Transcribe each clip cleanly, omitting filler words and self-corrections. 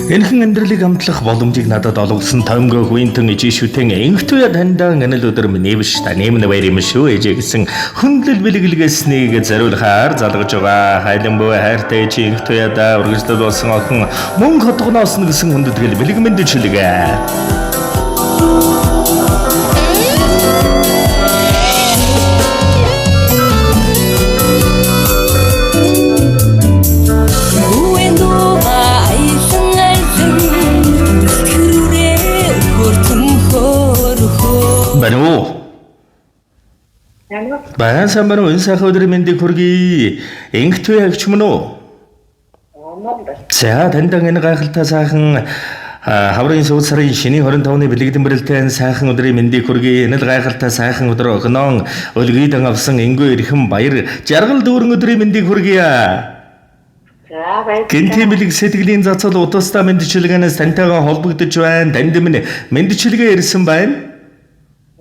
Энэхэн амьдралыг амтлах боломжийг надад олгосон томгоо хүнтэн ижишүтэн энхтуя таньдан анил өдөр минь биш та нэмнэ баяр юм шүү ээжээ гэсэн хөндлөл бэлгэлгээснийг зориулахаар залгаж байгаа. Хайлан буй хайртай ээжи энхтуяда үргэлжлэл болсон охин мөнгө хотгоноос нь гэсэн хүндэтгэл бэлэг мэдчилгээ. Гүн дууга аялан аялан бэлтгэрүүрээ хөртөн хөрхөө. Байна уу? Байна уу? Баян сайн байна уу? Энэ сайхан өдрийн мэндийг хүргэе. Энхтуя эгч мөн үү? Мөн байна. За таньдан энэ гайхалтай сайхан хаврын сүүл сарын шинийн 25-ны бэлэгдэн бэрэлтэй сайхан өдрийн мэндийг хүргэе. Энэ л гайхалтай сайхан өдөр охиноо өлгийдэн авсан энгүй эрхэм баяр жаргал дүүрэн өдрийн мэндийг хүргэе. За баярлалаа. Гэнтийн бэлэг сэтгэлийн цацал утастай мэндчилгээнээс тантайгаа холбогдож байна. Танд минь мэндчилгээ ирсэн байна.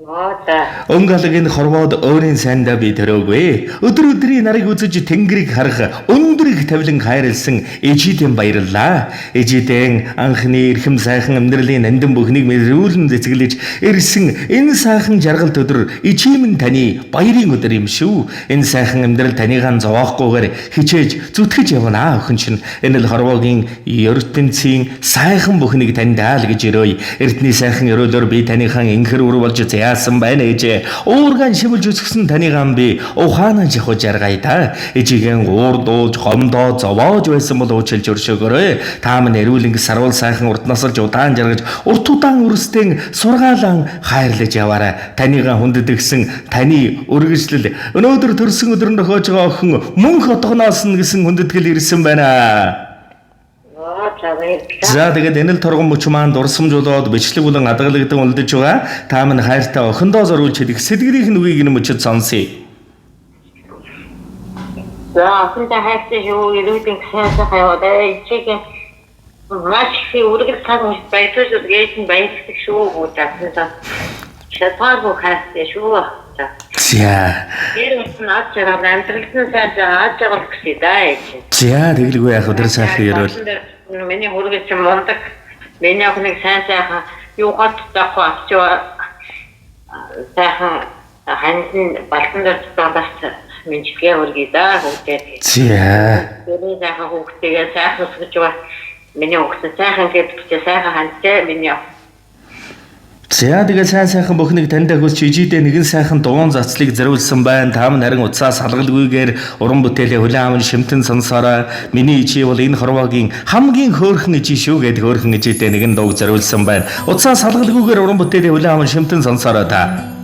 Оо за. Өнгө алагын хорвоод өөрийн сайндаа би төрөөгүй. Өдөр өдрийн нарыг үзэж тэнгэрийг харах өндөр их тавилан хайрлсан ээжидэн баярлалаа. Ээжидэн анхны эрхэм сайхан амьдралын нандин бүхнийг мэрүүлэн цэцгэлж ирсэн энэ сайхан жаргалт өдөр ичимэн таны баярын өдөр юм шүү. Энэ сайхан амьдрал таныгаан зовоохгүйгээр хичээж зүтгэж явна охин чинь. Энэ л хорвоогийн ертөнцийн сайхан бүхнийг таньдаа л гэж өрөөе. Эрдний сайхан өрөөлөөр би таныхаа инхэр үр болж зяасан байна ээжээ. Уургаан шивэлж өсгсөн таныгаан би ухаанаа жихүү жаргая та. Ээжигийн уур дуулж гомдоо зовоож байсан бол уучлж өршөөгөөрэй. Та минь эрүүлэнг сарвал сайхан урд насалж удаан жаргаж урт удаан өрсдөн сургаалan хайрлаж яваарай. Таныгаа хүндэтгсэн таны өргөжлөл өнөөдөр төрсөн өдөр нь тохиож байгаа охин мөнх отгоноос нь гэсэн хүндэтгэл ирсэн байна. Оо за баярлалаа. За тэгээд энэ л торгон мөч маань дурсамж болоод бичлэг болон адгалагдсан үлдэж байгаа. Та минь хайртай охиндоо зориулж хэлэх сэтгэлийнх нь үгийг нь мөчөд сонсъё. За охиндоо хайртай шүү. Эрүүдэн сайн сайхан яваа. Ичээгийн маш их үргэлж цаг мөч баярлаж ээж нь баярлдаг шүү. Хүүхдээ. Шатааргүй хайртай шүү. За. За. Тэр үсэн ад жаргал амьдралд нь сайн сайхан ад жаргал гэсэн да ээж. За тэгэлгүй яах өдөр сайхан ерөөл. Миний хүргэж чинь мундаг. Миний охиныг сайн сайхан юугаад заахгүй авчив сайхан хандан балдан дээр бас мэдчилгээ хүргэе да хүүхдээ. За. Миний сайхан хүүхдтэйгээ сайхан өсгөж ба миний хүүхдээ сайхан гэдэгчээ сайхан хандчаа миний охин. За тэгээд сайн сайхан бүхнийг таньдаа хүсч ижидээ нэгэн сайхан дуун зацлыг зориулсан байна. Та минь харин уцаа салгалгүйгээр уран бүтээлээ хүлээн аван шимтэн сонсоорой. Миний ижи бол энэ хорвоогийн хамгийн хөөрхөн ижи шүү гэд хөөрхөн ижидээ нэгэн дууг зориулсан байна. Уцаа салгалгүйгээр уран бүтээлээ хүлээн аван шимтэн сонсоорой та.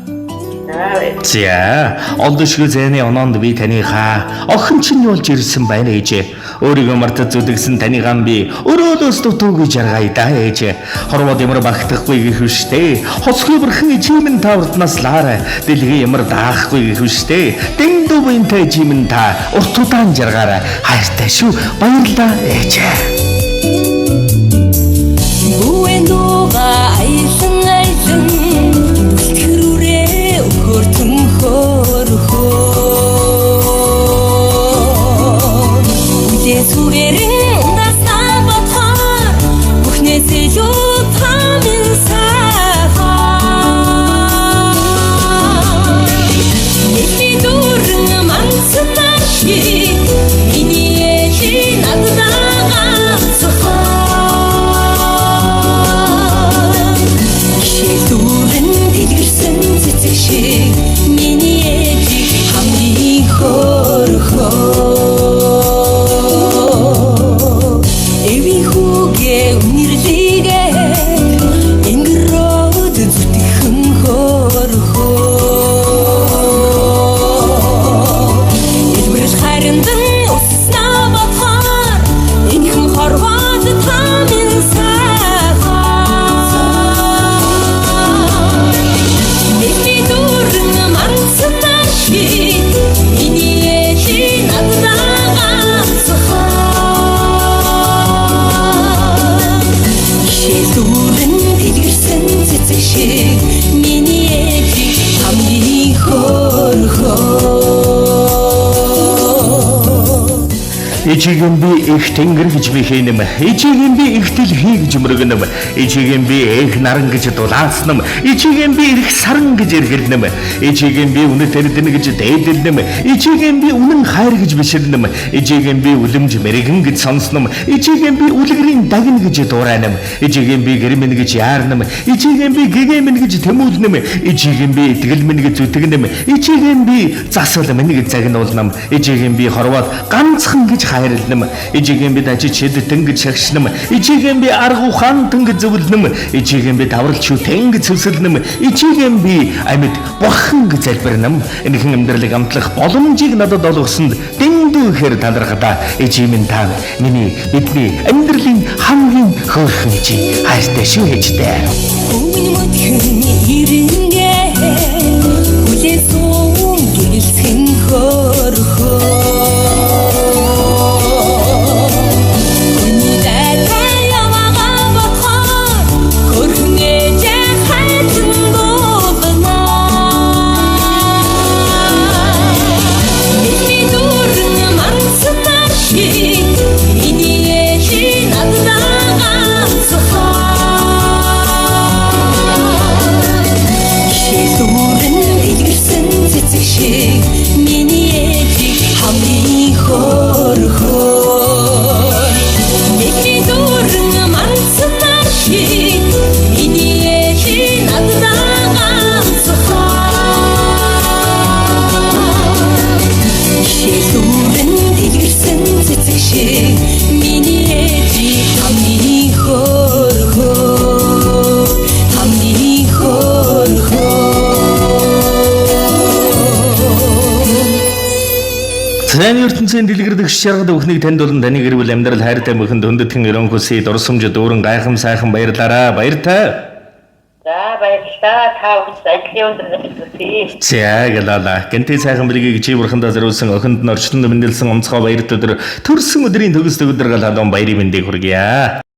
За За, олдошгүй зэний оноонд би таныхаа охин чинь болж ирсэн байна ээжээ. Өөрийгөө мартаж зүдгсэн таныгаан би өрөөлөөс дутуугүй жаргая да ээжээ. Хорвоод ямар багтахгүй гэх үштэй. Хоцгүй бүрхэн ичимэн та урднаас лаарай. Дэлхий ямар даахгүй гэх үштэй. Дэндүү буянтай ичимэн та урт удаан жаргаарай. Хайртай шүү. Баярлалаа ээжээ. Гүн дууга аялан аялан бэлтгэрүүрээ хөртөн хөрхөө. Үлээ сүгэрэн дасаа бодохоор бүхнээс илүү та минь сайхан. Миний дүүрэн манцсан шиг миний ээжи надад байгаа. Ээжийг нь би их тэнгэр гэж мэхийнэм. Ээжийг нь би их дэлхий гэж мөргөнөм. Ээжийг нь би эх наран гэж дулааснам. Ээжийг нь би эрх саран гэж эргэлнэм. Ээжийг нь би үнэт эрдэнэ гэж дээдэлнэм. Ээжийг нь би үнэн хайр гэж биширнэм. Ээжийг нь би үлэмж мэрэгэн гэж сонсном. Ээжийг нь би үлгэрийн дагна гэж дуурайнам. Ээжийг нь би гэрмэн гэж яарнам. Ээжийг нь би гэгэмэн гэж тэмүүлнэм. Ээжийг нь би итгэл минь гэж зүтгэнэм. Ээжийг нь би засал минь гэж загнуулнам. Ээжийг нь би хорвоод ганцхан гэж хайрланам. Ээжийг нь би дажиж шидтэн гэж шагшнам. Ээжийг нь би арга ухаантан гэж зөвлөнөм. Ээжийг нь би даврал шүтэн гэж сүсэлнэм. Ээжийг нь би амьд бурхан гэж залбирнам. Энэхэн амьдралыг амтлах боломжийг надад олгосонд дэндүү ихээр талархадаа. Ээжийн минь та миний бидний амьдралын хамгийн хөөрхөн ээжий. Хайртай шүү ээжтэй. Өмнө мөдгөн ирэнгээ хүлээ суун гэрэлцэн хөөрхөө. Хүний дайтай яваагаа бодохоор хөрхөн ээжээ хайрхан дуулна. Миний дүүрэн манцнаар шиг миний ээжийн надад ганцхан. Шилүүрэн дэлгэрсэн цэцэг шиг миний ээжийг хамгийн хөөрхөн. Миний дүүрэн манцнаар шиг миний ээжийн надад ганцхан. Шилүүрэн дэлгэрсэн цэцэг шиг миний ээжийг хамгийн хөөрхөн. Хамгийн хөөрхөн. Цайны ертөнцийн дэлгэрдэгч шаргад бүхнийг танд болон таны гэр бүл амьдрал хайртай мөхөнд өндөтгөн өрөөнхөсөй дурсамж дүүрэн гайхам сайхан баярлаараа. Баяртай. За баярлалаа. Та бүхэнд ажлын өндөр ажил хүсье. За гэлала. Гэнтэй сайхан бэлгийг чи бурхандаа зориулсан охинд нь орчлонд мэндэлсэн онцгой баярт өдөр төрсөн өдрийн төгс төгөдөр гал халуун баярын мэндийг хүргье.